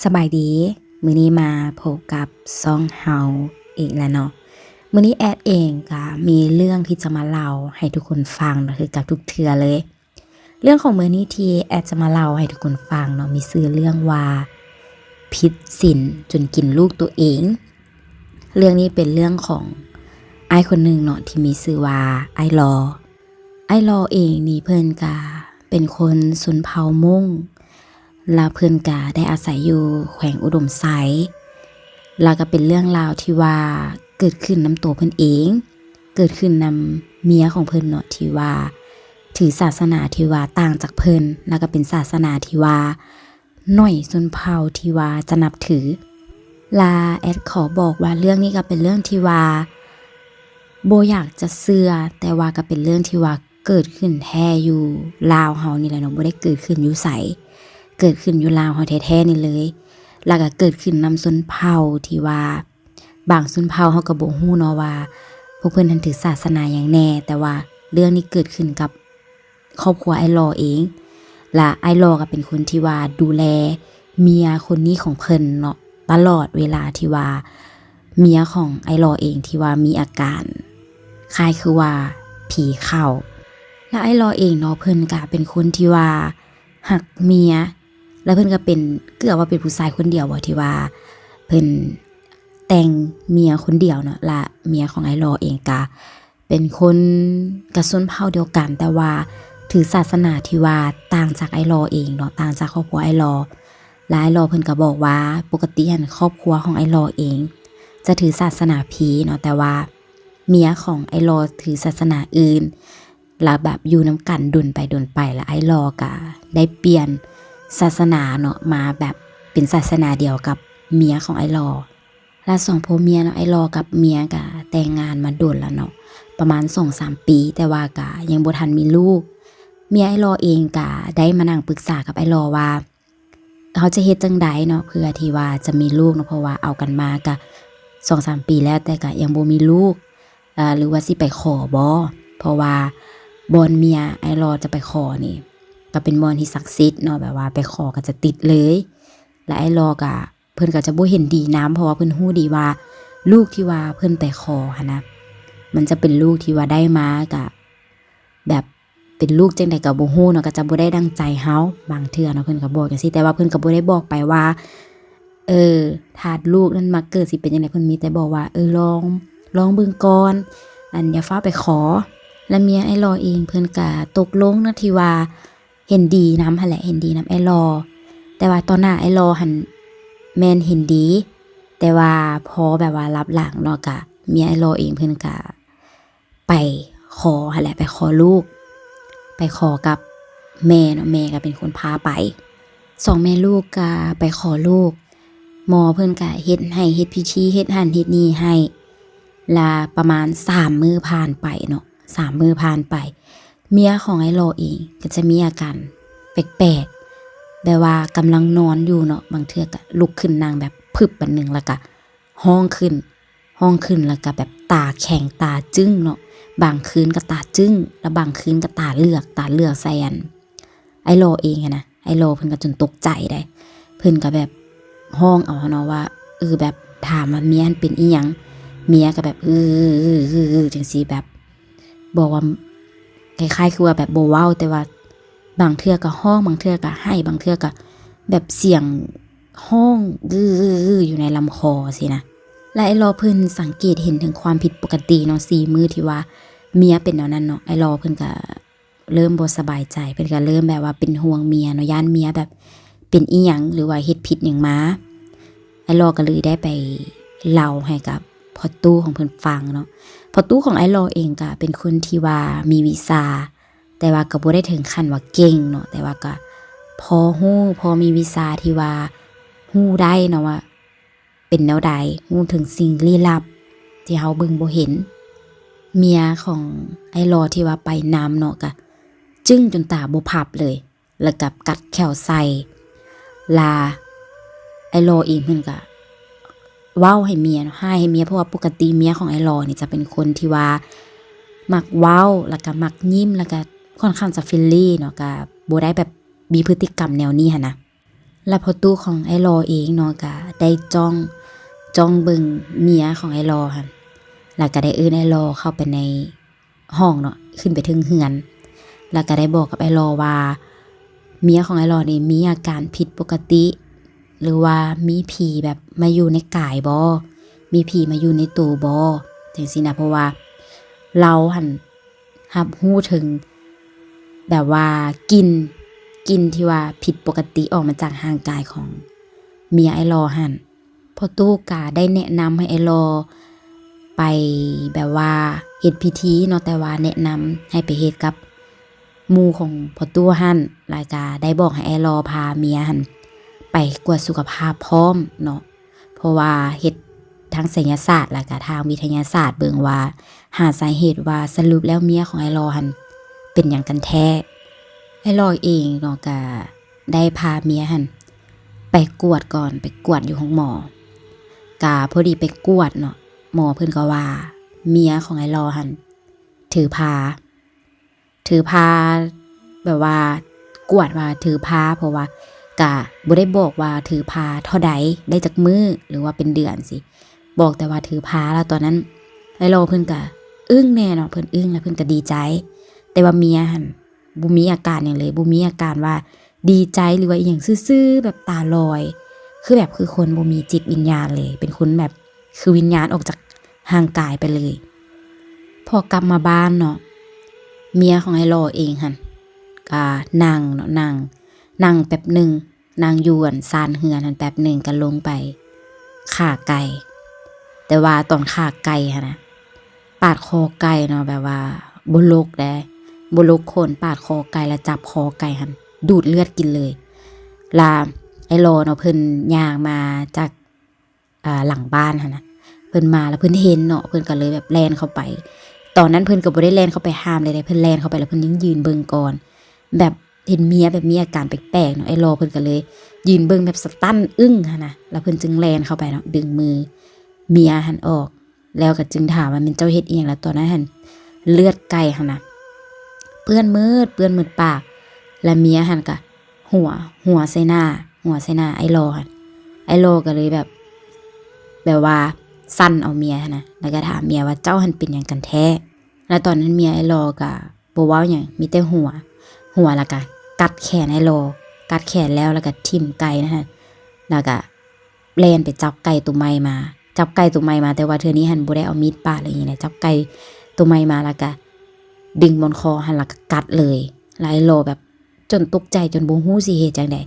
ສະບາຍດີ ມື້ນີ້ມາພົບກັບຊ່ອງເຮົາອີກແລ້ວເນາະ. ມື້ນີ້ແອດເອງກະມີເລື່ອງທີ່ຈະມາເລົ່າໃຫ້ທຸກຄົນຟັງເນາະ ຄືກັບທຸກເທື່ອເລີຍ. ເລື່ອງຂອງມື້ນີ້ທີ່ແອດຈະມາເລົ່າໃຫ້ທຸກຄົນຟັງເນາະ ມີຊື່ເລື່ອງວ່າ ຜິດສິນຈົນກິນລູກຕົວເອງ. ເລື່ອງນີ້ເປັນເລື່ອງຂອງອ້າຍຄົນໜຶ່ງເນາະ ທີ່ມີຊື່ວ່າ ອ້າຍລໍ. ອ້າຍລໍເອງນີ້ເພິ່ນກະເປັນຄົນຊົນເຜົ່າມົ້ງ ລະເພິ່ນກະໄດ້ອາໄສຢູ່ແຂວງອຸດົມໄຊ ລະກະເປັນເລື່ອງລາວທີ່ວ່າເກີດຂຶ້ນນຳໂຕເພິ່ນເອງ ເກີດຂຶ້ນນຳເມຍຂອງເພິ່ນເນາະ ທີ່ວ່າຖືສາສະໜາທີ່ວ່າຕ່າງຈາກເພິ່ນ ລະກະເປັນສາສະໜາທີ່ວ່າໜ້ອຍຊົນເຜົ່າທີ່ວ່າຈະນັບຖື. ລະແອດຂໍບອກວ່າເລື່ອງນີ້ກະເປັນເລື່ອງທີ່ວ່າບໍ່ຢາກຈະເຊື່ອ ແຕ່ວ່າກະເປັນເລື່ອງທີ່ວ່າ ເກີດຂຶ້ນແທ້ຢູ່ລາວເຮົານີ້ແຫຼະເນາະ ບໍ່ໄດ້ເກີດຂຶ້ນຢູ່ໃສ ເກີດຂຶ້ນຢູ່ລາວເຮົາແທ້ໆນີ້ເລີຍ ລະກະເກີດຂຶ້ນນຳຊົນເຜົ່າທີ່ວ່າ ບາງຊົນເຜົ່າເຮົາກະບໍ່ຮູ້ເນາະວ່າ ພວກເພິ່ນຫັ້ນຖືສາສະໜາຫຍັງແດ່ ແຕ່ວ່າເລື່ອງນີ້ເກີດຂຶ້ນກັບຄອບຄົວອ້າຍລໍເອງ ລະອ້າຍລໍກະເປັນຄົນທີ່ວ່າດູແລເມຍຄົນນີ້ຂອງເພິ່ນເນາະ ຕະຫຼອດເວລາທີ່ວ່າ ເມຍຂອງອ້າຍລໍເອງທີ່ວ່າມີອາການຄ້າຍຄືວ່າຜີເຂົ້າ ລະອ້າຍລໍເອງເນາະ ເພິ່ນກະເປັນຄົນທີ່ວ່າຮັກເມຍ ລະເພິ່ນກະເປັນ ເກືອບວ່າເປັນຜູ້ຊາຍຄົນດຽວບໍ ທີ່ວ່າເພິ່ນແຕ່ງເມຍຄົນດຽວເນາະ ລະເມຍຂອງອ້າຍລໍເອງກະເປັນຄົນ ກະຊົນເຜົ່າດຽວກັນ ແຕ່ວ່າຖືສາສະໜາທີ່ວ່າຕ່າງຈາກອ້າຍລໍເອງເນາະ ຕ່າງຈາກຄອບຄົວອ້າຍລໍ ລະອ້າຍລໍເພິ່ນກະບອກວ່າ ປົກກະຕິຫັ້ນຄອບຄົວຂອງອ້າຍລໍເອງຈະຖືສາສະໜາພີເນາະ ແຕ່ວ່າເມຍຂອງອ້າຍລໍຖືສາສະໜາອື່ນ ລະແບບຢູ່ນຳກັນດົນໄປດົນໄປ ລະອ້າຍລໍກະໄດ້ປ່ຽນສາສະໜາເນາະ ມາແບບເປັນສາສະໜາດຽວກັບເມຍຂອງອ້າຍລໍ. ລະສອງຜົວເມຍເນາະ ອ້າຍລໍກັບເມຍກະແຕ່ງງານມາດົນລະເນາະ ປະມານສອງສາມປີ ແຕ່ວ່າກະຍັງບໍ່ທັນມີລູກ. ເມຍອ້າຍລໍເອງກະໄດ້ມານັ່ງປຶກສາກັບອ້າຍລໍວ່າ ເຮົາຈະເຮັດຈັ່ງໃດເນາະ ເພື່ອທີ່ວ່າຈະມີລູກເນາະ ເພາະວ່າເອົາກັນມາກະສອງສາມປີແລ້ວ ແຕ່ກະຍັງບໍ່ມີລູກ ອາ ຫຼືວ່າຊິໄປຂໍບໍ່ ເພາະວ່າບ່ອນເມຍອ້າຍລໍຈະໄປຂໍນີ້ ກະເປັນບ່ອນທີ່ສັກສິດເນາະ ແບບວ່າໄປຂໍກະຈະຕິດເລີຍ. ລະອ້າຍລໍກະ ເພິ່ນກະຈະບໍ່ເຫັນດີນຳ ເພາະວ່າເພິ່ນຮູ້ດີວ່າລູກທີ່ວ່າເພິ່ນໄປຂໍຫັ້ນນະ ມັນຈະເປັນລູກທີ່ວ່າໄດ້ມາກະແບບເປັນລູກຈັ່ງໃດກະບໍ່ຮູ້ເນາະ ກະຈະບໍ່ໄດ້ດັ່ງໃຈເຮົາ. ບາງເທື່ອເນາະ ເພິ່ນກະບອກຈັ່ງຊີ້ ແຕ່ວ່າເພິ່ນກະບໍ່ໄດ້ບອກໄປວ່າ ເອີ ຖ້າລູກນັ້ນມາເກີດຊິເປັນຈັ່ງໃດ ເພິ່ນມີແຕ່ບອກວ່າ ເອີ ລອງ ລອງເບິ່ງກ່ອນ ອັນ ຢ່າຟ້າວໄປຂໍ. ລະເມຍອ້າຍລໍເອງເພິ່ນກະຕົກລົງເນາະ ທີ່ວ່າ ເຫັນດີນຳຫັ້ນແຫຼະ ເຫັນດີນຳອ້າຍລໍ ແຕ່ວ່າຕໍ່ໜ້າອ້າຍລໍຫັ້ນແມ່ນເຫັນດີ ແຕ່ວ່າພໍແບບວ່າລັບຫຼັງເນາະ ກະເມຍອ້າຍລໍເອງເພິ່ນກະໄປຂໍຫັ້ນແຫຼະ ໄປຂໍລູກ ໄປຂໍກັບແມ່ເນາະ ແມ່ກະເປັນຄົນພາໄປ. ສອງແມ່ລູກກະໄປຂໍລູກ ໝໍເພິ່ນກະເຮັດໃຫ້ ເຮັດພິທີ ເຮັດຫັ້ນເຮັດນີ້ໃຫ້ ລະປະມານສາມມື້ຜ່ານໄປເນາະ ສາມມື້ຜ່ານໄປ ເມຍຂອງອ້າຍລໍເອງກະຈະມີອາການແປກໆ ແບບວ່າກຳລັງນອນຢູ່ເນາະ ບາງເທື່ອກະລຸກຂຶ້ນນັ່ງແບບພຶບບາດໜຶ່ງ ລະກະຮ້ອງຂຶ້ນ ຮ້ອງຂຶ້ນ ລະກະແບບຕາແຂງຕາຈຶ້ງເນາະ ບາງຄືນກະຕາຈຶ້ງ ລະບາງຄືນກະຕາເລືອກ ຕາເລືອກໃສ່ອັນ ອ້າຍລໍເອງຫັ້ນນະ ອ້າຍລໍເພິ່ນກະຈົນຕົກໃຈໄດ໋ ເພິ່ນກະແບບຮ້ອງເອົາເນາະວ່າ ເອີ ແບບຖາມວ່າເມຍຫັ້ນເປັນອີ່ຫຍັງ ເມຍກະແບບ ອືໆໆໆ ຈັ່ງຊີ້ ແບບ ບອກວ່າ ຄ້າຍໆຄືວ່າແບບບໍ່ເວົ້າ ແຕ່ວ່າບາງເທື່ອກະຮ້ອງ ບາງເທື່ອກະໄຫ້ ບາງເທື່ອກະແບບສຽງຮ້ອງ ອືໆໆ ຢູ່ໃນລຳຄໍຊີ້ນະ. ລະອ້າຍລໍເພິ່ນສັງເກດເຫັນເຖິງຄວາມຜິດປົກກະຕິເນາະ ສີ່ມື້ທີ່ວ່າເມຍເປັນແນວນັ້ນເນາະ ອ້າຍລໍເພິ່ນກະ ເລີ່ມບໍ່ສະບາຍໃຈ ເພິ່ນກະເລີ່ມແບບວ່າເປັນຫ່ວງເມຍເນາະ ຢ້ານເມຍແບບເປັນອີ່ຫຍັງ ຫຼືວ່າເຮັດຜິດຫຍັງມາ. ອ້າຍລໍກະເລີຍໄດ້ໄປເລົ່າໃຫ້ກັບພໍ່ຕູ້ຂອງເພິ່ນຟັງເນາະ. ພໍ່ຕູ້ຂອງອ້າຍລໍເອງກະເປັນຄົນທີ່ວ່າມີວິຊາ ແຕ່ວ່າກະບໍ່ໄດ້ເຖິງຂັ້ນວ່າເກັ່ງເນາະ ແຕ່ວ່າກະພໍຮູ້ ພໍມີວິຊາທີ່ວ່າຮູ້ໄດ້ເນາະວ່າ ເປັນແນວໃດ ຮູ້ເຖິງສິ່ງລີ້ລັບທີ່ເຮົາເບິ່ງບໍ່ເຫັນ. ເມຍຂອງອ້າຍລໍທີ່ວ່າໄປນຳເນາະ ກະຈຶ້ງຈົນຕາບໍ່ພັບເລີຍ ລະກະກັດແຂ້ວໃສ່ ລະອ້າຍລໍເອງເພິ່ນກະເວົ້າໃຫ້ເມຍເນາະ ຮ້າຍໃຫ້ເມຍ ເພາະວ່າປົກກະຕິເມຍຂອງອ້າຍລໍນີ້ຈະເປັນຄົນທີ່ວ່າມັກເວົ້າ ລະກະມັກຍິ້ມ ລະກະຂ້ອນຂ້າງຈະເຟຣນລີເນາະ ກະບໍ່ໄດ້ແບບມີພຶດຕິກຳແນວນີ້ຫັ້ນນະ. ລະພໍ່ຕູ້ຂອງອ້າຍຫຼໍ່ເອງເນາະ ກະໄດ້ຈ້ອງ ຈ້ອງເບິ່ງເມຍຂອງອ້າຍຫຼໍ່ຫັ້ນ ລະກະໄດ້ເອີ້ນອ້າຍຫຼໍ່ເຂົ້າໄປໃນຫ້ອງເນາະ ຂຶ້ນໄປເທິງເຮືອນ ລະກະໄດ້ບອກກັບອ້າຍຫຼໍ່ວ່າ ເມຍຂອງອ້າຍຫຼໍ່ນີ້ມີອາການຜິດປົກກະຕິ ຫຼືວ່າມີຜີແບບມາຢູ່ໃນກາຍບໍ່ ມີຜີມາຢູ່ໃນໂຕບໍ່ ຈັ່ງຊີ້ນະ ເພາະວ່າລາວຫັ້ນ ຮັບຮູ້ເຖິງແບບວ່າກິ່ນ ກິ່ນທີ່ວ່າຜິດປົກກະຕິອອກມາຈາກຮ່າງກາຍຂອງເມຍອ້າຍຫຼໍ່ຫັ້ນ. ພໍ່ຕູ້ກະໄດ້ແນະນຳໃຫ້ອ້າຍຫຼໍ່ໄປແບບວ່າເຮັດພິທີເນາະ ແຕ່ວ່າແນະນຳໃຫ້ໄປເຮັດກັບໝູ່ຂອງພໍ່ຕູ້ຫັ້ນ ລະກະໄດ້ບອກໃຫ້ອ້າຍຫຼໍ່ພາເມຍຫັ້ນໄປກວດສຸຂະພາບພ້ອມເນາະ. ເພາະວ່າເຮັດທາງໄສຍະສາດ ແລ້ວກະທາງວິທະຍາສາດເບິ່ງວ່າ ຫາສາເຫດວ່າສະຫຼຸບແລ້ວເມຍຂອງອ້າຍຫຼໍ່ຫັ້ນເປັນຫຍັງກັນແທ້. ອ້າຍຫຼໍ່ເອງເນາະ ກະໄດ້ພາເມຍຫັ້ນໄປກວດກ່ອນ ໄປກວດຢູ່ໂຮງໝໍ ກະພໍດີໄປກວດເນາະ ໝໍເພິ່ນກໍວ່າເມຍຂອງອ້າຍຫຼໍ່ຫັ້ນຖືພາ ຖືພາ ແບບວ່າກວດວ່າຖືພາ ເພາະວ່າກະບໍ່ໄດ້ບອກວ່າຖືພາເທົ່າໃດ ໄດ້ຈັກມື້ ຫຼືວ່າເປັນເດືອນຊີ້ ບອກແຕ່ວ່າຖືພາ. ລະຕອນນັ້ນອ້າຍຫຼໍ່ເພິ່ນກະອຶ້ງແດ່ເນາະ ເພິ່ນອຶ້ງ ລະເພິ່ນກະດີໃຈ ແຕ່ວ່າເມຍຫັ້ນບໍ່ມີອາການຫຍັງເລີຍ ບໍ່ມີອາການວ່າດີໃຈ ຫຼືວ່າອີ່ຫຍັງ ຊື່ໆ ແບບຕາລອຍ ຄືແບບ ຄືຄົນບໍ່ມີຈິດວິນຍານເລີຍ ເປັນຄົນແບບ ຄືວິນຍານອອກຈາກຮ່າງກາຍໄປເລີຍ. ພໍກັບມາບ້ານເນາະ ເມຍຂອງອ້າຍຫຼໍ່ເອງຫັ້ນກະນັ່ງເນາະ ນັ່ງ ນັ່ງແປັບໜຶ່ງ ນັ່ງຢູ່ອັນຊານເຮືອນຫັ້ນແປັບໜຶ່ງ ກະລົງໄປຂ້າໄກ່ ແຕ່ວ່າຕອນຂ້າໄກ່ຫັ້ນນະ ປາດຄໍໄກ່ເນາະ ແບບວ່າບໍ່ຫຼົກເດ້ ບໍ່ຫຼົກຂົນ ປາດຄໍໄກ່ ລະຈັບຄໍໄກ່ຫັ້ນດູດເລືອດກິນເລີຍ. ລະອ້າຍຫຼໍ່ເນາະ ເພິ່ນຍ່າງມາຈາກ ອ່າ ຫຼັງບ້ານຫັ້ນນະ ເພິ່ນມາລະເພິ່ນເຫັນເນາະ ເພິ່ນກະເລີຍແບບແລ່ນເຂົ້າໄປ. ຕອນນັ້ນເພິ່ນກະບໍ່ໄດ້ແລ່ນເຂົ້າໄປຫ້າມເລີຍເດ້ ເພິ່ນແລ່ນເຂົ້າໄປລະເພິ່ນຍັງຢືນເບິ່ງກ່ອນ ແບບເຫັນເມຍແບບມີອາການແປກໆເນາະ ອ້າຍຫຼໍ່ເພິ່ນກະເລີຍຢືນເບິ່ງແບບສະຕັນອຶ້ງຫັ້ນນະ ລະເພິ່ນຈຶ່ງແລ່ນເຂົ້າໄປເນາະ ດຶງມືເມຍຫັ້ນອອກ ແລ້ວກະຈຶ່ງຖາມວ່າ ແມ່ນເຈົ້າເຮັດອີ່ຫຍັງ? ລະຕອນນັ້ນຫັ້ນເລືອດໄກ່ຫັ້ນນະເປື້ອນໝົດ ເປື້ອນໝົດປາກ ລະເມຍຫັ້ນກະຫົວ ຫົວໃສ່ໜ້າ ຫົວໃສ່ໜ້າອ້າຍຫຼໍ່ຫັ້ນ ອ້າຍຫຼໍ່ກະເລີຍແບບ ແບບວ່າສັ່ນເອົາເມຍຫັ້ນນະ ລະກະຖາມເມຍວ່າ ເຈົ້າຫັ້ນເປັນຫຍັງກັນແທ້? ລະຕອນນັ້ນເມຍອ້າຍຫຼໍ່ກະບໍ່ເວົ້າຫຍັງ ມີແຕ່ຫົວ ຫົວລະກະກັດແຂນອ້າຍຫຼໍ່ ກັດແຂນແລ້ວລະກະຖິ້ມໄກ່ຫັ້ນ ລະກະ ແລ່ນໄປຈັບໄກ່ໂຕໃໝ່ມາ ຈັບໄກ່ໂຕໃໝ່ມາ ແຕ່ວ່າເທື່ອນີ້ຫັ້ນບໍ່ໄດ້ເອົາມີດປາດ ຫຼືອີ່ຫຍັງນະ ຈັບໄກ່ໂຕໃໝ່ມາ ລະກະດຶງບ່ອນຄໍຫັ້ນ ລະກະກັດເລີຍ ລະອ້າຍຫຼໍ່ແບບຈົນຕົກໃຈ ຈົນບໍ່ຮູ້ຊິເຮັດຈັ່ງໃດ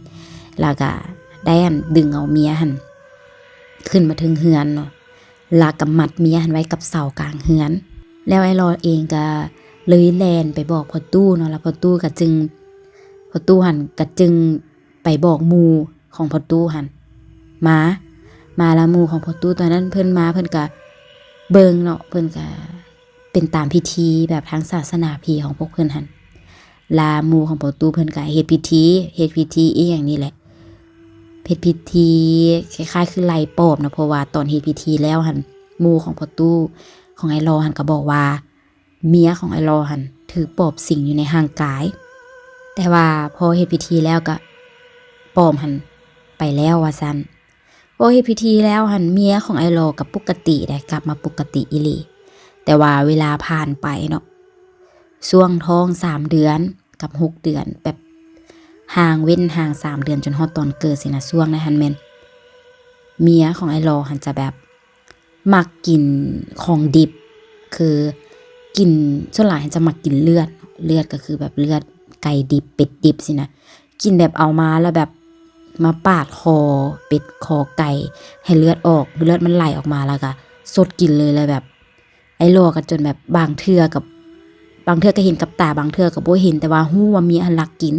ລະກະໄດ້ອັນດຶງເອົາເມຍຫັ້ນຂຶ້ນມາເທິງເຮືອນເນາະ ລະກະມັດເມຍຫັ້ນໄວ້ກັບເສົາກາງເຮືອນ ແລ້ວອ້າຍຫຼໍ່ເອງກະເລີຍແລ່ນໄປບອກພໍ່ຕູ້ເນາະ ລະພໍ່ຕູ້ກະຈຶ່ງ ພໍ່ຕູ້ຫັ້ນກະຈຶ່ງ ໄປບອກໝູ່ຂອງພໍ່ຕູ້ຫັ້ນມາ ມາລະໝູ່ຂອງພໍ່ຕູ້ຕອນນັ້ນເພິ່ນມາ ເພິ່ນກະເບິ່ງເນາະ ເພິ່ນກະເປັນຕາມພິທີແບບທາງສາສະໜາຜີຂອງພວກເພິ່ນຫັ້ນ ລະໝູ່ຂອງພໍ່ຕູ້ເພິ່ນກະເຮັດພິທີ ເຮັດພິທີອີ່ຫຍັງນີ້ແຫຼະ ເຮັດພິທີຄ້າຍໆຄືໄລ່ປອບເນາະ ເພາະວ່າຕອນເຮັດພິທີແລ້ວຫັ້ນ ໝູ່ຂອງພໍ່ຕູ້ຂອງອ້າຍຫຼໍ່ຫັ້ນກະບອກວ່າ ເມຍຂອງອ້າຍຫຼໍ່ຫັ້ນຖືກປອບສິງຢູ່ໃນຮ່າງກາຍ ແຕ່ວ່າພໍເຮັດພິທີແລ້ວກະ ປອບຫັ້ນໄປແລ້ວວ່າຊັ້ນ ພໍເຮັດພິທີແລ້ວຫັ້ນ ເມຍຂອງອ້າຍຫຼໍ່ກະປົກກະຕິໄດ໋ ກັບມາປົກກະຕິອີ່ຫຼີ ແຕ່ວ່າເວລາຜ່ານໄປເນາະ ຊ່ວງທ້ອງສາມເດືອນກັບຫົກເດືອນ ແບບຫ່າງເວັ້ນຫ່າງສາມເດືອນຈົນຮອດຕອນເກີດຊີ້ນະ ຊ່ວງນັ້ນຫັ້ນແມ່ນ ເມຍຂອງອ້າຍຫຼໍ່ຫັ້ນຈະແບບ ມັກກິນຂອງດິບ ຄືກິນ ສ່ວນຫຼາຍຈະມັກກິນເລືອດ ເລືອດກະຄືແບບເລືອດໄກ່ດິບ ເປັດດິບຊີ້ນະ ກິນແບບເອົາມາລະແບບມາປາດຄໍເປັດຄໍໄກ່ໃຫ້ເລືອດອອກ ເລືອດມັນໄຫຼອອກມາລະກະສົດກິນເລີຍ ລະແບບອ້າຍຫຼໍ່ກະຈົນແບບບາງເທື່ອກະ ບາງເທື່ອກະເຫັນກັບຕາ ບາງເທື່ອກະບໍ່ເຫັນ ແຕ່ວ່າຮູ້ວ່າເມຍຫັ້ນລັກກິນ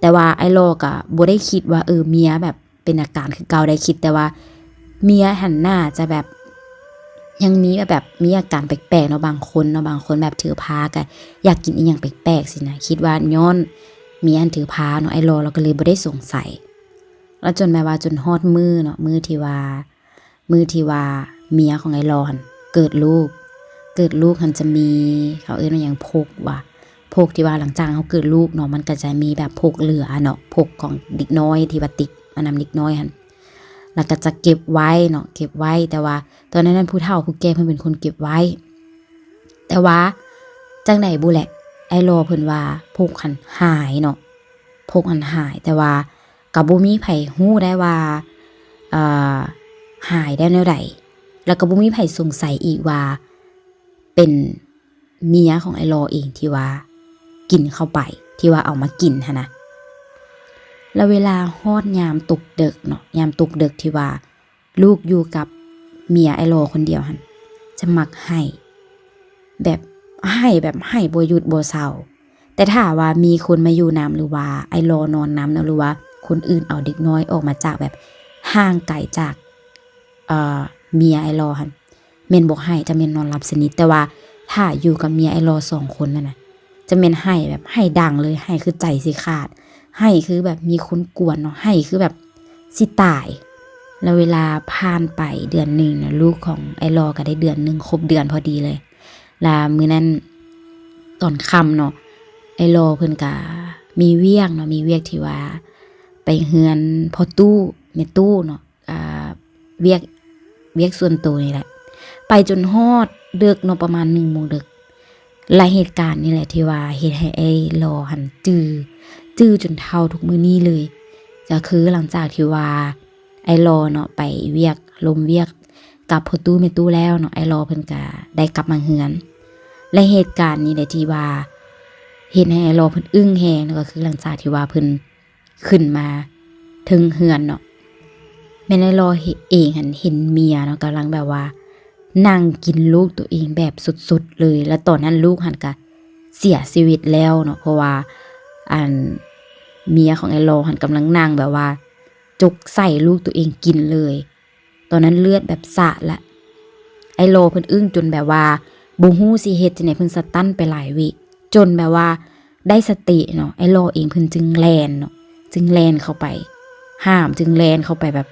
ແຕ່ວ່າອ້າຍຫຼໍ່ກະບໍ່ໄດ້ຄິດວ່າ ເອີ ເມຍແບບ ເປັນອາການຄືເກົ່າໄດ້ ຄິດແຕ່ວ່າເມຍຫັ້ນໜ້າຈະແບບ ຍັງມີແບບ ມີອາການແປກໆເນາະ ບາງຄົນເນາະ ບາງຄົນແບບຖືພາກະຢາກກິນອີ່ຫຍັງແປກໆຊີ້ນະ ຄິດວ່າຍ້ອນເມຍຫັ້ນຖືພາເນາະ ອ້າຍຫຼໍ່ລາວກະເລີຍບໍ່ໄດ້ສົງໄສ ລະຈົນແບບວ່າຈົນຮອດມື້ເນາະ ມື້ທີ່ວ່າ ມື້ທີ່ວ່າເມຍຂອງອ້າຍຫຼໍ່ຫັ້ນເກີດລູກ ເກີດລູກຫັ້ນຈະມີ ເຂົາເອີ້ນວ່າຫຍັງ ພົກຫວາ ພົກທີ່ວ່າຫຼັງຈາກເຮົາເກີດລູກເນາະ ມັນກະຈະມີແບບພົກເຫຼືອເນາະ ພົກຂອງເດັກນ້ອຍທີ່ວ່າຕິດ ນຳເດັກນ້ອຍຫັ້ນ ແລ້ວກໍຈະເກັບໄວ້ເນາະ ເກັບໄວ້ ແຕ່ວ່າຕອນນັ້ນນັ້ນຜູ້ເຖົ້າຜູ້ແກ່ເພິ່ນເປັນຄົນເກັບໄວ້. ແຕ່ວ່າຈັ່ງໃດບໍ່ແຫຼະ ອ້າຍຫຼໍ່ເພິ່ນວ່າພົກຫັ້ນຫາຍເນາະ ພົກຫັ້ນຫາຍ ແຕ່ວ່າກໍບໍ່ມີໃຜຮູ້ໄດ້ວ່າ ເອີ ຫາຍໄດ້ແນວໃດ ແລ້ວກໍບໍ່ມີໃຜສົງໄສອີກວ່າເປັນເມຍຂອງອ້າຍຫຼໍ່ເອງທີ່ວ່າກິນເຂົ້າໄປ ທີ່ວ່າເອົາມາກິນຫັ້ນນະ. ແລ້ວເວລາຮອດຍາມຕົກເດິກເນາະ ຍາມຕົກເດິກທີ່ວ່າ ລູກຢູ່ກັບເມຍອ້າຍຫຼໍ່ຄົນດຽວຫັ້ນ ຈະມັກໄຫ້ ແບບໄຫ້ ແບບໄຫ້ບໍ່ຢຸດບໍ່ເຊົາ. ແຕ່ຖ້າວ່າມີຄົນມາຢູ່ນຳ ຫຼືວ່າອ້າຍຫຼໍ່ນອນນຳເນາະ ຫຼືວ່າຄົນອື່ນເອົາເດັກນ້ອຍອອກມາຈາກ ແບບຫ່າງໄກຈາກ ເອີ ເມຍອ້າຍຫຼໍ່ຫັ້ນ ແມ່ນບໍ່ໄຫ້ ຈະແມ່ນນອນຫຼັບສະໜິດ. ແຕ່ວ່າຖ້າຢູ່ກັບເມຍອ້າຍຫຼໍ່ສອງຄົນນັ້ນນະ ຈະແມ່ນໄຫ້ແບບໄຫ້ດັງເລີຍ ໄຫ້ຄືໃຈຊິຂາດ ໄຫ້ຄືແບບມີຄົນກວນເນາະ ໄຫ້ຄືແບບຊິຕາຍ. ແລ້ວເວລາຜ່ານໄປເດືອນໜຶ່ງເນາະ ລູກຂອງອ້າຍຫຼໍ່ກໍໄດ້ເດືອນໜຶ່ງ ຄົບເດືອນພໍດີເລີຍ. ແລ້ວມື້ນັ້ນຕອນຄ່ຳເນາະ ອ້າຍຫຼໍ່ເພິ່ນກໍມີວຽກເນາະ ມີວຽກທີ່ວ່າໄປເຮືອນພໍ່ຕູ້ແມ່ຕູ້ເນາະ ອ່າ ວຽກ ວຽກສ່ວນໂຕນີ້ແຫຼະ ໄປຈົນຮອດເດິກເນາະ ປະມານໜຶ່ງໂມງເດິກ. ແລະເຫດການນີ້ແຫຼະທີ່ວ່າເຮັດໃຫ້ອ້າຍຫຼໍ່ຫັ້ນຈື່ ຈື່ຈົນເທົ່າທຸກມື້ນີ້ເລີຍ ກໍຄືຫຼັງຈາກທີ່ວ່າອ້າຍຫຼໍ່ເນາະໄປວຽກ ລົມວຽກກັບພໍ່ຕູ້ແມ່ຕູ້ແລ້ວເນາະ ອ້າຍຫຼໍ່ເພິ່ນກໍໄດ້ກັບມາເຮືອນ. ແລະເຫດການນີ້ແຫຼະທີ່ວ່າເຮັດໃຫ້ອ້າຍຫຼໍ່ເພິ່ນອຶ້ງແຮງເນາະ ກໍຄືຫຼັງຈາກທີ່ວ່າເພິ່ນ ຂຶ້ນມາເທິງເຮືອນເນາະ ແມ່ນອ້າຍຫຼໍ່ເອງຫັ້ນເຫັນເມຍເນາະ ກຳລັງແບບວ່ານັ່ງກິນລູກໂຕເອງແບບສົດໆເລີຍ. ແລ້ວຕອນນັ້ນລູກຫັ້ນກະເສຍຊີວິດແລ້ວເນາະ ເພາະວ່າ ອັນ ເມຍຂອງອ້າຍຫຼໍ່ຫັ້ນກຳລັງນັ່ງແບບວ່າຈົກໃສ່ລູກໂຕເອງກິນເລີຍ. ຕອນນັ້ນເລືອດແບບສາດລະ ອ້າຍຫຼໍ່ເພິ່ນອຶ້ງຈົນແບບວ່າບໍ່ຮູ້ຊິເຮັດຈັ່ງໃດ ເພິ່ນສະຕັນໄປຫຼາຍວິ ຈົນແບບວ່າໄດ້ສະຕິເນາະ ອ້າຍຫຼໍ່ເອງເພິ່ນຈຶ່ງແລ່ນເນາະ ຈຶ່ງແລ່ນເຂົ້າໄປຫ້າມ ຈຶ່ງແລ່ນເຂົ້າໄປແບບ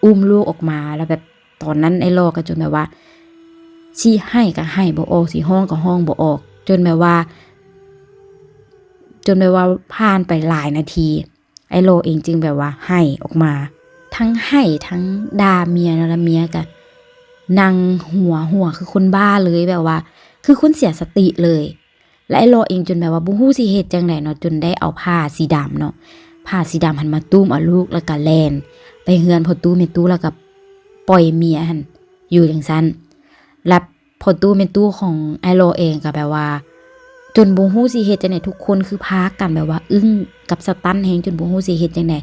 ອຸ້ມລູກອອກມາ. ແລ້ວແບບຕອນນັ້ນອ້າຍຫຼໍ່ກໍຈົນແບບວ່າຊິໄຫ້ກໍໄຫ້ບໍ່ອອກ ຊິຮ້ອງກໍຮ້ອງບໍ່ອອກ ຈົນແບບວ່າ ຈົນແບບວ່າຜ່ານໄປຫຼາຍນາທີ ອ້າຍຫຼໍ່ເອງຈຶ່ງແບບວ່າໄຫ້ອອກມາ ທັງໄຫ້ທັງດ່າເມຍເນາະ ແລ້ວເມຍກະນັ່ງຫົວ ຫົວຄືຄົນບ້າເລີຍ ແບບວ່າຄືຄົນເສຍສະຕິເລີຍ. ແລະອ້າຍຫຼໍ່ເອງຈົນແບບວ່າບໍ່ຮູ້ຊິເຮັດຈັ່ງໃດເນາະ ຈົນໄດ້ເອົາຜ້າສີດຳເນາະ ຜ້າສີດຳຫັ້ນມາຕຸ້ມເອົາລູກ ແລ້ວກະແລ່ນໄປເຮືອນພໍ່ຕູ້ແມ່ຕູ້ ແລ້ວກະປ່ອຍເມຍຫັ້ນຢູ່ຈັ່ງຊັ້ນ. ແລະ ພໍ່ຕູ້ແມ່ຕູ້ຂອງອ້າຍຫຼໍ່ເອງກໍແບບວ່າຈົນບໍ່ຮູ້ຊິເຮັດຈັ່ງໃດ ທຸກຄົນຄືພາກັນແບບວ່າອຶ້ງກັບສະຕັນແຮງ ຈົນບໍ່ຮູ້ຊິເຮັດຈັ່ງໃດ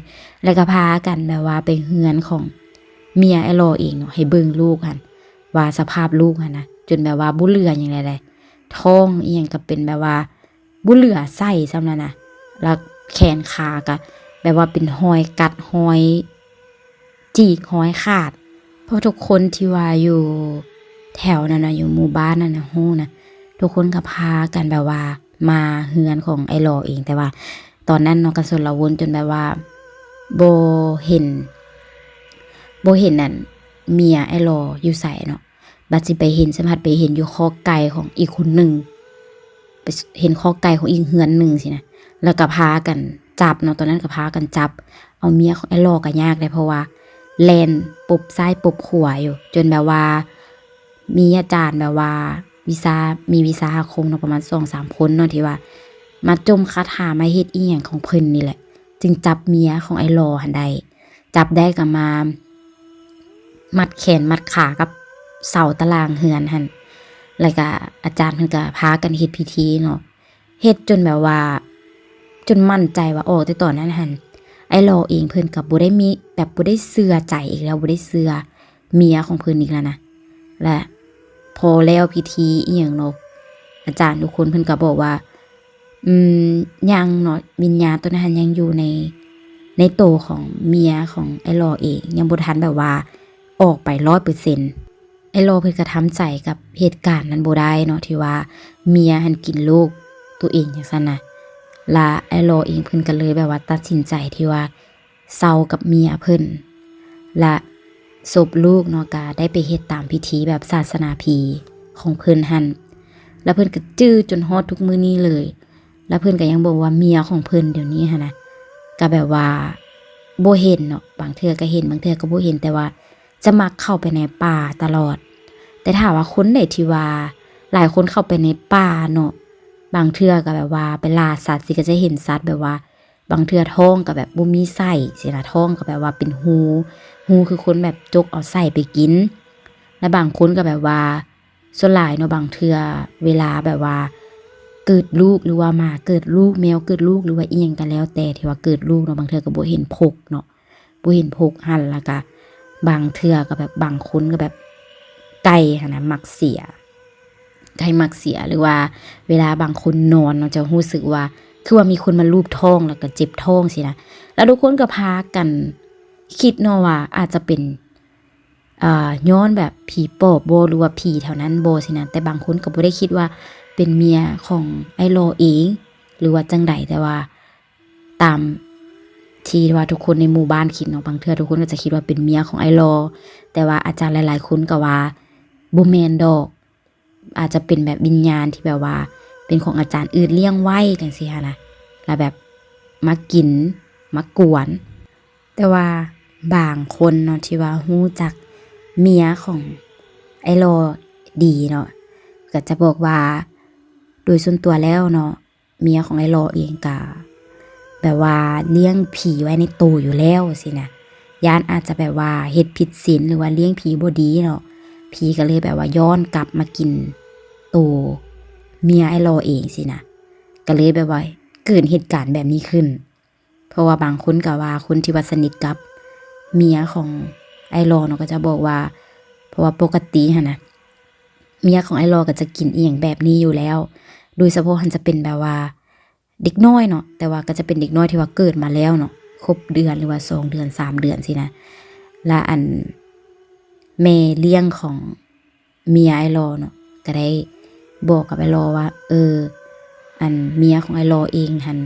ແລ້ວກໍພາກັນແບບວ່າໄປເຮືອນຂອງເມຍອ້າຍຫຼໍ່ເອງເນາະ ໃຫ້ເບິ່ງລູກຫັ້ນ ວ່າສະພາບລູກຫັ້ນນະ ຈົນແບບວ່າບໍ່ເຫຼືອຫຍັງແລ້ວ ທ້ອງອີ່ຫຍັງກໍເປັນແບບວ່າ ບໍ່ເຫຼືອໃຊ້ຊ້ຳແລ້ວນະ ແລ້ວແຂນຂາກະແບບວ່າເປັນຮອຍກັດ ຮອຍຈີກ ຮອຍຂາດ. ເພາະທຸກຄົນທີ່ວ່າຢູ່ແຖວນັ້ນນະ ຢູ່ໝູ່ບ້ານນັ້ນນະ ຮູ້ນະ ທຸກຄົນກໍພາກັນແບບວ່າມາເຮືອນຂອງອ້າຍຫຼໍ່ເອງ ແຕ່ວ່າຕອນນັ້ນເນາະ ກໍຊົນລະວົນຈົນແບບວ່າບໍ່ເຫັນ ບໍ່ເຫັນອັນ ເມຍອ້າຍຫຼໍ່ຢູ່ໃສເນາະ. ບັດຊິໄປເຫັນ ສະພັດໄປເຫັນຢູ່ຄອກໄກ່ຂອງອີກຄົນໜຶ່ງ ໄປເຫັນຄອກໄກ່ຂອງອີກເຮືອນໜຶ່ງຊີ້ນະ ແລ້ວກໍພາກັນຈັບເນາະ ຕອນນັ້ນກໍພາກັນຈັບ ເອົາເມຍຂອງອ້າຍຫຼໍ່ກໍຍາກໄດ໋ ເພາະວ່າແລ່ນປົບຊ້າຍປົບຂວາຢູ່ ຈົນແບບວ່າມີອາຈານແບບວ່າວິຊາ ມີວິຊາອາຄົມເນາະ ປະມານສອງສາມຄົນເນາະ ທີ່ວ່າມາຈົ່ມຄາຖາ ມາເຮັດອີ່ຫຍັງຂອງເພິ່ນນີ້ແຫຼະ ຈຶ່ງຈັບເມຍຂອງອ້າຍຫຼໍ່ຫັ້ນໄດ້ ຈັບໄດ້ກໍມາມັດແຂນມັດຂາກັບເສົາຕະລ່າງເຮືອນຫັ້ນ ແລ້ວກະອາຈານເພິ່ນກະພາກັນເຮັດພິທີເນາະ ເຮັດຈົນແບບວ່າ ຈົນໝັ້ນໃຈວ່າ ອອກແຕ່ຕອນນັ້ນຫັ້ນ ອ້າຍຫຼໍ່ເອງເພິ່ນກໍບໍ່ໄດ້ມີ ແບບບໍ່ໄດ້ເຊື່ອໃຈອີກແລ້ວ ບໍ່ໄດ້ເຊື່ອເມຍຂອງເພິ່ນອີກແລ້ວນະ. ແລະ ພໍແລ້ວພິທີອີ່ຫຍັງເນາະ ອາຈານທຸກຄົນເພິ່ນກໍບອກວ່າ ອືມ ຍັງເນາະ ວິນຍານຕົວນັ້ນຫັ້ນຍັງຢູ່ໃນ ໃນໂຕຂອງເມຍຂອງອ້າຍຫຼໍ່ເອງ ຍັງບໍ່ທັນແບບວ່າອອກໄປຮ້ອຍເປີເຊັນ. ອ້າຍຫຼໍ່ເພິ່ນກະທຳໃຈກັບເຫດການນັ້ນບໍ່ໄດ້ເນາະ ທີ່ວ່າເມຍຫັ້ນກິນລູກໂຕເອງຈັ່ງຊັ້ນນະ ລະອ້າຍຫຼໍ່ເອງເພິ່ນກະເລີຍແບບວ່າຕັດສິນໃຈທີ່ວ່າ ເຊົາກັບເມຍເພິ່ນ ລະສົບລູກເນາະ ກະໄດ້ໄປເຮັດຕາມພິທີແບບສາສະໜາຜີຂອງເພິ່ນຫັ້ນ ລະເພິ່ນກະຈື່ຈົນຮອດທຸກມື້ນີ້ເລີຍ ລະເພິ່ນກະຍັງບອກວ່າເມຍຂອງເພິ່ນດຽວນີ້ຫັ້ນນະ ກະແບບວ່າ ບໍ່ເຫັນເນາະ ບາງເທື່ອກໍເຫັນ ບາງເທື່ອກໍບໍ່ເຫັນ ແຕ່ວ່າຈະມັກເຂົ້າໄປໃນປ່າຕະຫຼອດ. ແຕ່ຖ້າວ່າຄົນໃດທີ່ວ່າຫຼາຍຄົນເຂົ້າໄປໃນປ່າເນາະ ບາງເທື່ອກໍແບບວ່າໄປລ່າສັດຊີ້ ກໍຈະເຫັນສັດແບບວ່າ ບາງເທື່ອທ້ອງກໍແບບບໍ່ມີໄສ້ຊີ້ນະ ທ້ອງກໍແບບວ່າເປັນຮູ ຮູຄືຄົນແບບຈົກເອົາໄສ້ໄປກິນ. ແລະບາງຄົນກໍແບບວ່າ ສ່ວນຫຼາຍເນາະ ບາງເທື່ອເວລາແບບວ່າເກີດລູກ ຫຼືວ່າໝາເກີດລູກ ແມວເກີດລູກ ຫຼືວ່າອີ່ຫຍັງກໍແລ້ວແຕ່ທີ່ວ່າເກີດລູກເນາະ ບາງເທື່ອກໍບໍ່ເຫັນພົກເນາະ ບໍ່ເຫັນພົກຫັ້ນ ແລ້ວກໍບາງເທື່ອກໍແບບ ບາງຄົນກໍແບບ ໄກ່ຫັ້ນນະມັກເສຍ ໄກ່ມັກເສຍ ຫຼືວ່າເວລາບາງຄົນນອນເນາະ ຈະຮູ້ສຶກວ່າຄືວ່າມີຄົນມາລູບທ້ອງ ແລ້ວກໍເຈັບທ້ອງຊີ້ນະ. ແລ້ວທຸກຄົນກໍພາກັນຄິດເນາະວ່າອາດຈະເປັນ ອ່າ ຍ້ອນແບບຜີປອບບໍ່ ຫຼືວ່າຜີແຖວນັ້ນບໍ່ຊີ້ນະ. ແຕ່ບາງຄົນກໍບໍ່ໄດ້ຄິດວ່າເປັນເມຍຂອງອ້າຍຫຼໍ່ເອງ ຫຼືວ່າຈັ່ງໃດ ແຕ່ວ່າຕາມທີ່ວ່າທຸກຄົນໃນໝູ່ບ້ານຄິດເນາະ ບາງເທື່ອທຸກຄົນກໍຈະຄິດວ່າເປັນເມຍຂອງອ້າຍຫຼໍ່ ແຕ່ວ່າອາຈານຫຼາຍໆຄົນກໍວ່າບໍ່ແມ່ນດອກ ອາດຈະເປັນແບບວິນຍານທີ່ແບບວ່າເປັນຂອງອາຈານອື່ນລ້ຽງໄວ້ຈັ່ງຊີ້ຫັ້ນນະ ແລ້ວແບບມາກິນ ມາກວນ. ແຕ່ວ່າບາງຄົນເນາະ ທີ່ວ່າຮູ້ຈັກເມຍຂອງອ້າຍຫຼໍ່ດີເນາະ ກໍຈະບອກວ່າ ໂດຍສ່ວນຕົວແລ້ວເນາະ ເມຍຂອງອ້າຍຫຼໍ່ເອງກະແບບວ່າລ້ຽງຜີໄວ້ໃນໂຕຢູ່ແລ້ວຊີ້ນະ. ຢ້ານອາດຈະແບບວ່າເຮັດຜິດສິນ ຫຼືວ່າລ້ຽງຜີບໍ່ດີເນາະ ຜີກໍເລີຍແບບວ່າຍ້ອນກັບມາກິນໂຕເມຍອ້າຍຫຼໍ່ເອງຊີ້ນະ. ກໍເລີຍແບບວ່າເກີດເຫດການແບບນີ້ຂຶ້ນ. ເພາະວ່າບາງຄົນກໍວ່າ ຄົນທີ່ວ່າສະໜິດກັບເມຍຂອງອ້າຍຫຼໍ່ເນາະ ກໍຈະບອກວ່າ ເພາະວ່າປົກກະຕິຫັ້ນນະ ເມຍຂອງອ້າຍຫຼໍ່ກໍຈະກິນອີ່ຫຍັງແບບນີ້ຢູ່ແລ້ວ ໂດຍສະເພາະຫັ້ນຈະເປັນແບບວ່າເດັກນ້ອຍເນາະ ແຕ່ວ່າກໍຈະເປັນເດັກນ້ອຍທີ່ວ່າເກີດມາແລ້ວເນາະ ຄົບເດືອນ ຫຼືວ່າສອງເດືອນ ສາມເດືອນຊີ້ນະ. ລະອັນແມ່ລ້ຽງຂອງ ເມຍອ້າຍຫຼໍ່ເນາະ ກໍໄດ້ບອກກັບອ້າຍຫຼໍ່ວ່າ ເອີ ອັນເມຍຂອງອ້າຍຫຼໍ່ເອງຫັ້ນ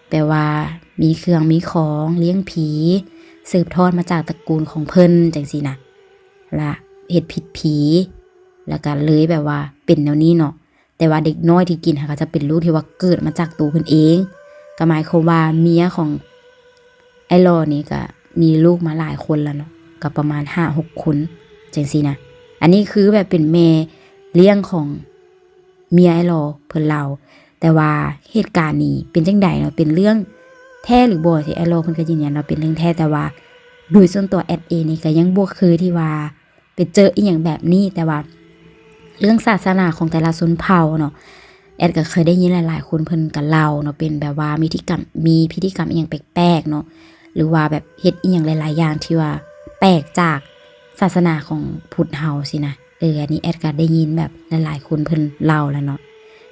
ແບບວ່າມີເຄື່ອງມີຂອງລ້ຽງຜີ ສືບທອດມາຈາກຕະກູນຂອງເພິ່ນຈັ່ງຊີ້ນະ ລະເຮັດຜິດຜີ ລະກໍເລີຍແບບວ່າເປັນແນວນີ້ເນາະ. ແຕ່ວ່າເດັກນ້ອຍທີ່ກິນຫັ້ນກໍຈະເປັນລູກທີ່ວ່າເກີດມາຈາກໂຕເພິ່ນເອງ ກໍໝາຍຄວາມວ່າເມຍຂອງອ້າຍຫຼໍ່ນີ້ກໍມີລູກມາຫຼາຍຄົນແລ້ວເນາະ ກໍປະມານຫ້າຫົກຄົນຈັ່ງຊີ້ນະ. ອັນນີ້ຄືແບບເປັນແມ່ລ້ຽງຂອງເມຍອ້າຍຫຼໍ່ເພິ່ນເລົ່າ. ແຕ່ວ່າເຫດການນີ້ເປັນຈັ່ງໃດເນາະ ເປັນເລື່ອງແທ້ຫຼືບໍ່ ທີ່ອ້າຍຫຼໍ່ເພິ່ນກໍຢືນຢັນວ່າເປັນເລື່ອງແທ້ ແຕ່ວ່າໂດຍສ່ວນຕົວແອດເອງນີ້ກໍຍັງບໍ່ເຄີຍທີ່ວ່າ ໄປເຈີອີ່ຫຍັງແບບນີ້. ແຕ່ວ່າເລື່ອງສາສະໜາຂອງແຕ່ລະຊົນເຜົ່າເນາະ ແອດກໍເຄີຍໄດ້ຍິນຫຼາຍໆຄົນເພິ່ນກໍເລົ່າເນາະ ເປັນແບບວ່າມີທິກຳ ມີພິທີກຳອີ່ຫຍັງແປກໆເນາະ ຫຼືວ່າແບບເຮັດອີ່ຫຍັງຫຼາຍໆຢ່າງທີ່ວ່າແປກຈາກສາສະໜາຂອງພຸດເຮົາຊີ້ນະ. ເອີ ອັນນີ້ແອດກໍໄດ້ຍິນແບບຫຼາຍໆຄົນເພິ່ນເລົ່າແລ້ວເນາະ.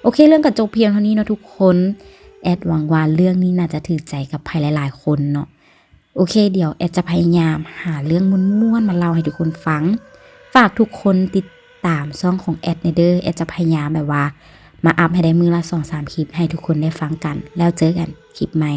ໂອເຄ ເລື່ອງກໍຈົບພຽງເທົ່ານີ້ເນາະທຸກຄົນ. ແອດຫວັງວ່າເລື່ອງນີ້ໜ້າຈະຖືກໃຈກັບໃຜຫຼາຍໆຄົນເນາະ. ໂອເຄ ດຽວແອດຈະພະຍາຍາມຫາເລື່ອງມ່ວນໆມາເລົ່າໃຫ້ທຸກຄົນຟັງ. ຝາກທຸກຄົນຕິດຕາມຊ່ອງຂອງແອດແດ່ເດີ. ແອດຈະພະຍາຍາມແບບວ່າມາອັບໃຫ້ໄດ້ມື້ລະສອງສາມຄລິບໃຫ້ທຸກຄົນໄດ້ຟັງກັນ. ແລ້ວເຈີກັນຄລິບໃໝ່.